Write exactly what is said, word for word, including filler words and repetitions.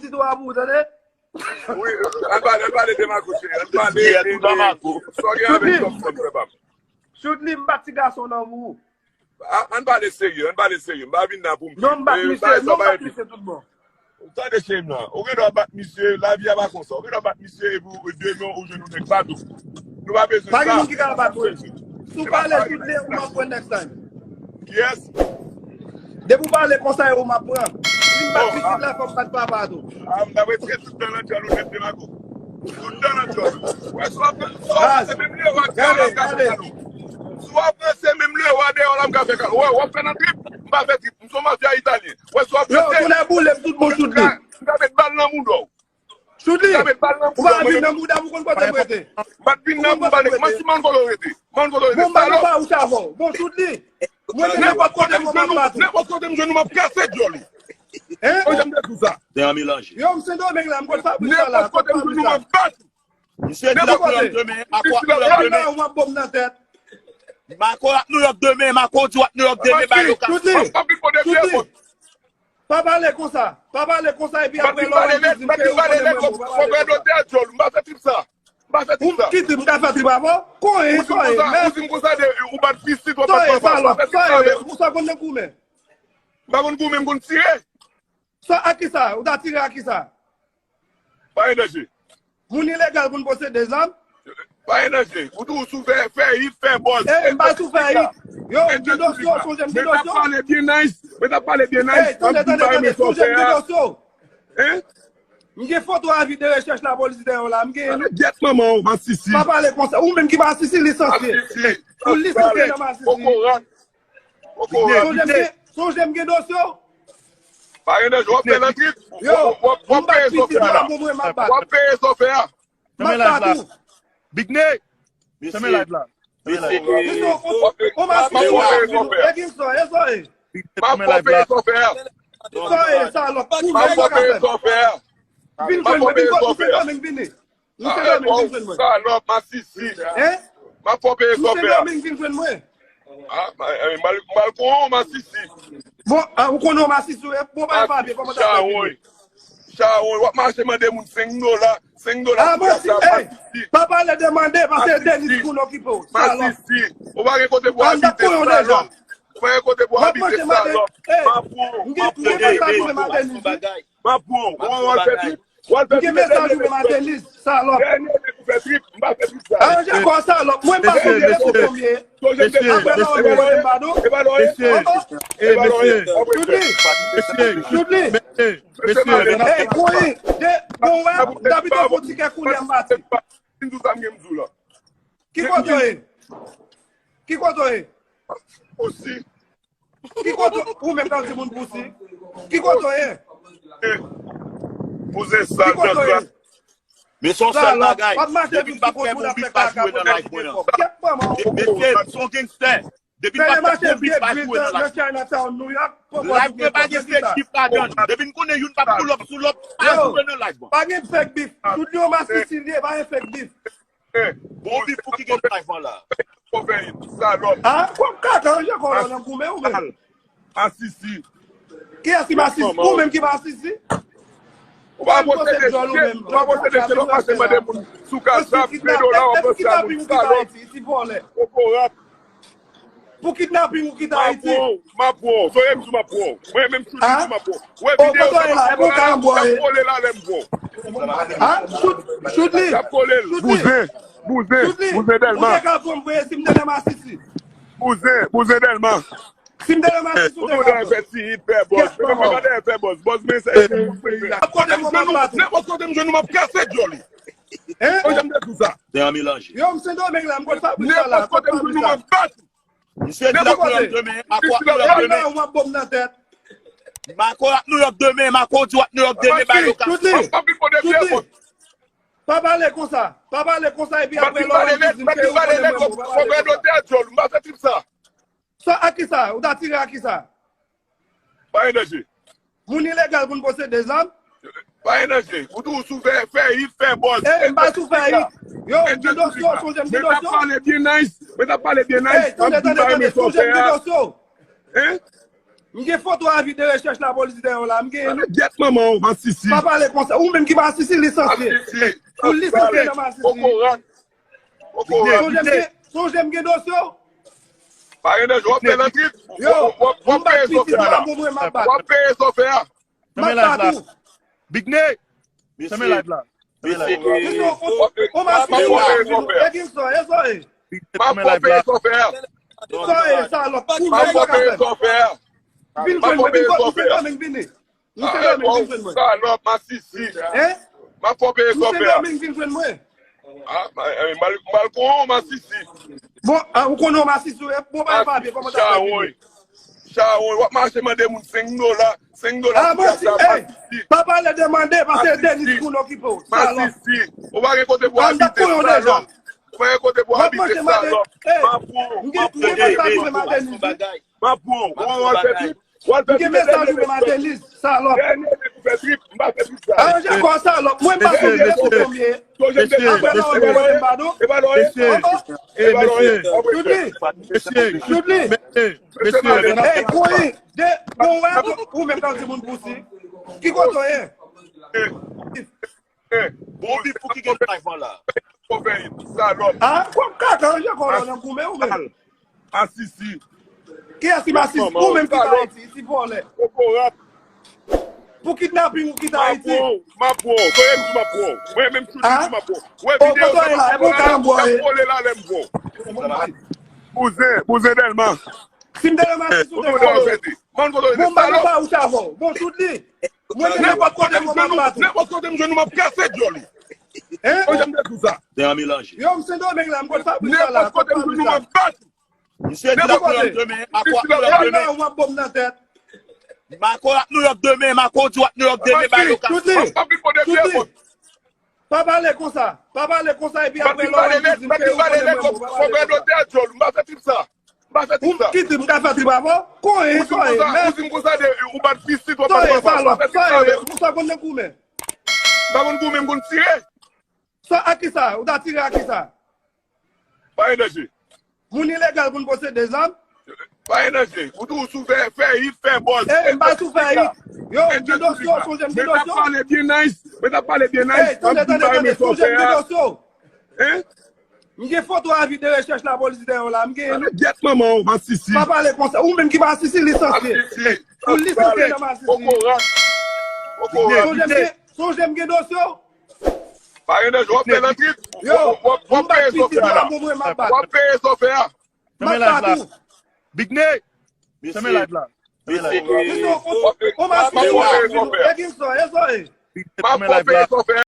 ti dwa pou ou, tande? Wi, ann pale, ann pale de Marco, cheri. Ann pale de, de sa w gen avèk Thompson, frè pa m. Choudly, m pa ti gason non pou ou. A- Ann pale serye, ann pale serye. M pa vin la pou m... Non, m bat misye, non, m bat misye tout bon. Tande cheri m nan. Ou gen dwa bat misye, lavi a pa konsa. Ou gen dwa bat misye epi demen ou jwenn yon nèg bato. Nou pa bezwen sa. Pa gen moun ki ka bat mwen. Si w pale Choudly, ou m ap pran next time. Kiyès? Depi w pale konsa, e ou m ap pran. Si m bat pitit la, fò m bat papa tou. A, m ta retire tout dan nan djòl ou nèt de Marco. Tout dan nan djòl ou. Wè, si w ap, si w ap ranse menm lè w a dèyè w la, m ka fè kalo. Si w ap ranse menm lè w a dèyè w la, m ka fè kalo. Wè, w ap fè nan trip, m pa fè trip. M se yon mafya italyen. Wè, si w ap ranse, tounen boule m tout bon Choudly. M ka met bal nan mouda w. Choudly, ou pa vin nan mouda m, ou konn kote m rete. M pa t vin nan mouda nèg. Manti, m konn kote w rete. M konn kote w rete. Bon, m pa nan pa ou chavon. Bon, Choudly, mwen menm nenpòt kote m, mwen m ap bat ou. Nenpòt kote m jwenn ou, m ap kase djòl ou. Hein? Mwen janm te di sa. Se yon melanje. Yo, m Sendomeng la, m konn fabrik sa la. Nenpòt kote m jwenn ou, m ap bat ou. Misye di l ap Nouyòk demen, Marco ap Nouyòk demen. Ou ap bon nan tèt. Marco ap Nouyòk demen, Marco di w ap Nouyòk demen, ba yo kase. Choudly, Choudly. Pa pale konsa. Pa pale konsa epi apre lè w ap di m ke ou konnen mwen bon, pa pale konsa. Ou m kite m ka fè trip avè w? Konye, konye, men. Ou di m konsa de, ou bat pitit, w ap bat papa. Konye, salòp, konye, ou sa konn nan goumen. M pa konn goumen, m konn tire. Sa a kisa? Ou ta tire a kisa? Pa gen danje. Moun ilegal konn posede zam? Pa gen danje. Ou tou sou fè, fè hit, fè buzz. Eh, m pa sou fè hit. Yo, m gen dosye w, sonje m gen dosye w. Mwen t ap pale byen nice. Mwen t ap pale byen nice. Tande, tande, tande, sonje m gen dosye w. Hein? M gen foto avi de rechèch lapolis dèyè w la, m gen li. Gyèt manman w, masisi. Pa pale konsa. Ou menm ki masisi, lisanse. Ou lisanse nan masisi. Sonje m gen, sonje m gen dosye w. Pa gen danje, w ap fè nan trip. Yo, w ap peye sa w fè a. W ap peye sa w fè a. M ap bat ou. Big Ney. Mesye, mesye, mesye, o, o, o, Edilson, e sa w ye? M ap fè w peye sa w fè a. Sa w ye, salòp. M ap fè w peye sa w fè a. Vin jwenn mwen, vin jwenn mwen, vin jwenn mwen. Ou se Dominiken, vin jwenn mwen. Salòp, masisi. Hein? M ap fè w peye sa w fè a. Ou se Dominiken, vin jwenn mwen. Ah, mal, mal kon masisi. Bon, ah, ou konnen w masisi, ou bon pa papye, kòman ta fè vini? Chawony, w ap mache mande moun senk dola, senk dola pou gaz la, masisi. Pa pale de mande, paske Denis moun okipe w. Salòp. Masisi. Ou pa gen kote pou abite, salòp. Ou pa gen kote pou abite, salòp. M ap pran w, m ap pran w. M gen mesaj pou Denis. M ap pran w. Ou wè w al fè trip. W al fè trip. M gen mesaj pou Denis, salòp. Dènye nèg ou fè trip, m pa fè trip sa. Aranje kò w, salòp. Mwen m pa konn de leson konbyen. Apre la w ap mande m padon. Mesye, mesye, mesye, Choudly, Choudly. Ey, konyen, de, bon, wè, David ap fon ti kè kounye a m pati. Ki kote w ye? Ki kote w ye? Osi. Ki kote ou menm k ap di moun pousi? Ki kote w ye? Pousi sa, ki kote w ye? Men se yon sèl bagay. Depi m p ap fè bon bif pa jwe nan live mwen an. Mesye, m se yon gangstè. Depi m p ap fè bon bif pa jwe nan live mwen. Live mwen pa gen fake bif ladan l. Depi m konnen youn p ap pull up sou lòt, pa jwe nan live mwen. Pa gen fake bif. Tout yon masisi li ye, pa gen fake bif. Bon bif pou ki gen nan live mwen la. Salòp. Ah, kòm kaka, anje kò w la nan goumen ou menm. Masisi. Kiyès ki masisi? Ou menm ki masisi? Ou pa posede, ou pa posede, se lòt mache mande moun sou kaz la, de dola, w ap ranse a moun, salòp. Kokorat. Pou kidnaping ou kite Ayiti. M ap pran w, m ap pran w. Soyez m di m ap pran w. Mwen menm Choudly di m ap pran w. Wè videyo sa, m ap kole l alè m pran w. Choudly. M ap kole l. Bouzen, bouzen, bouzen Dèlma. Ou te ka pran m vre si m te nan masisi. Bouzen, bouzen Dèlma. Si m te nan masisi, ou te ka pran m. Fè ti hit, fè buzz. Mwen pa dèyè fè buzz. Buzz, men se. Nenpòt kote m jwenn ou, m ap kase djòl ou. Hein? Mwen janm te di sa. Se yon melanje. Yo, m Sendomeng la, m konn fabrik sa la. Nenpòt kote m jwenn ou, m ap bat ou. Misye di l ap Nouyòk demen, Marco ap Nouyòk demen. Ou ap bon nan tèt. Marco ap Nouyòk demen, Marco di w ap Nouyòk demen, ba yo kase. Choudly, Choudly, pa pale konsa. Pa pale konsa epi apre lè w ap di m ke ou konnen mwen bon, pa pale konsa. Sa a kisa? Ou ta tire a kisa? Pa gen danje. Moun ilegal konn posede zam? Pa gen danje. Ou tou sou fè, fè hit, fè buzz. Eh, m pa sou fè hit. Yo, m gen dosye w, sonje m gen dosye w. Mwen t ap pale byen nice. Mwen t ap pale byen nice. Tande, tande, tande, sonje m gen dosye w. Hein? M gen foto avi de rechèch lapolis dèyè w la. M gen li. Gyèt manman w, masisi. Pa pale konsa. Ou menm ki masisi, lisanse. Masisi. Ou lisanse nan masisi. Kokorat. Kokorat. Sonje m gen, sonje m gen dosye w. Pa gen danje, w ap fè nan trip. Yo, W ap- w ap- w ap peye sa w fè a. Mwen m ap bat. W ap peye sa w fè a. Fèmen live la. Big Ney. Fèmen live la. Fèmen live la. Misye, o, o, o, masisi, e ki sa, e sa, e. M ap fè w peye sa w fè a. Sa, e, salòp. M ap fè w peye sa w fè a. Vin jwenn mwen, vin jwenn mwen, vin jwenn mwen. Nou se Domeng, vin jwenn mwen. Salòp, masisi. Hein? M ap fè w peye sa Nou w se fè a. Domeng, vin jwenn mwen. Ah, mal kon yon masisi. Bon, ah, ou konnen yon masisi, bon, pa yon papye, kòman ta fè vini? Chawony. Chawony, w ap mache mande moun senk dola. Senk dola Ah, pou gaz la, masisi, masisi. pa pale de mande, paske Denis pou n okipe w. Salòp. Masisi. Ou pa gen kote pou abite, salòp. Ou pa gen kote pou abite, salòp. M ap pran w. M ap pran w. M ap pran w. Ou wè w al fè trip. Ou al fè trip. Dènye nèg ou fè trip. M pa fè trip sa. Aranje kò w, salòp. Mwen m pa sonje nan konbyen. Apre sa w ap mande m padon. E pa lò ye. E pa lò ye. Chudli. Chudli. Ey, koyi. De, bon, wè, ou menm k ap di moun pousi. Ki kote w ye? Bon, bif pou ki gen live la. Salòp. Ah, kòm kaka, aranje kò w la nan goumen ou menm. Masisi. Kiyès ki masisi? Ou menm ki pa Ayiti, ti vòlè. Kokorat. Pou kidnaping ou kite Ayiti. M ap pran w. Kote m di m ap pran w. Mwen menm tou di m ap pran w. Wè Oh, videyo kote w ye la? E pou w ka anbwa ye. Kole la lè m pran w. Bouzen, bouzen Dèlma. Si m te nan masisi, ou te Ou ka konnen wè. Mwen kote w ye. Bon, m pa gen Salòp. pa ou chavon. Bon, Chudli. Mwen menm nenpòt kote m ap bat ou. Nenpòt kote m jwenn ou, m ap kase dyòl ou. Hein? Mwen janm te di sa. Te an melanje. Yo, m Sen Domeng la, m konn Fabrice la. Nenpòt kote m jwenn ou, m ap bat ou. Misye di l ap pran dòt demen, a kwa koulè Mwen demen. la, w ap bò m nan tèt. Mako ap Nouyòk demen, Mako di w ap Nouyòk demen, ba yo ka. Chudli. M ap vin pote pye kot. Pa pale konsa. Pa pale konsa epi M ap apre vin lò pale w ap lèd, di m ap vin pale lèd, ou pran dòt tèt dyòl, m pa fè trip sa. M pa fè Ou trip sa. kite m ka fè trip avè w? Konnen Ou di m konsa, ou di m konsa de, ou bat pisit, w ap Sa bat e papa, salòp, m pa fè sa trip sa e, avè w. ou sa konn nan goumen. M pa konn goumen, m konn tire. Sa a kisa? Ou ta tire a kisa? Pa gen danje. Moun ilegal konn posede zam? Pa gen danje. Ou tou sou fè, fè hit, fè bòz. Ey, m pa sou fè hit. Yo, m gen dosye, sonje m gen Mwen t ap dosye. Pale byen nice. Mwen t ap pale byen nice. Ey, tande, tande, tande, sonje m gen dosye. Hein? M gen foto avi de rechèch lapolis dèyè w la, m gen li. Gyèt manman w, masisi. Pa pale konsa. Ou menm ki masisi, lisansye. Ou lisansye nan masisi. Kokorat. Kokorat. Sonje m gen, sonje m gen dosye w. Pa gen danje, w ap fè nan trip. Yo, W ap- w ap m bat peye sa w pitit fè la, a. bon, mwen m ap bat. W ap peye sa w fè a. M ap bat ou. Big Ney. Fèmen live la. Misye, o, o, o, M ap peye sa w fè a. e ki sa, e sa, e. M ap peye sa w fè a.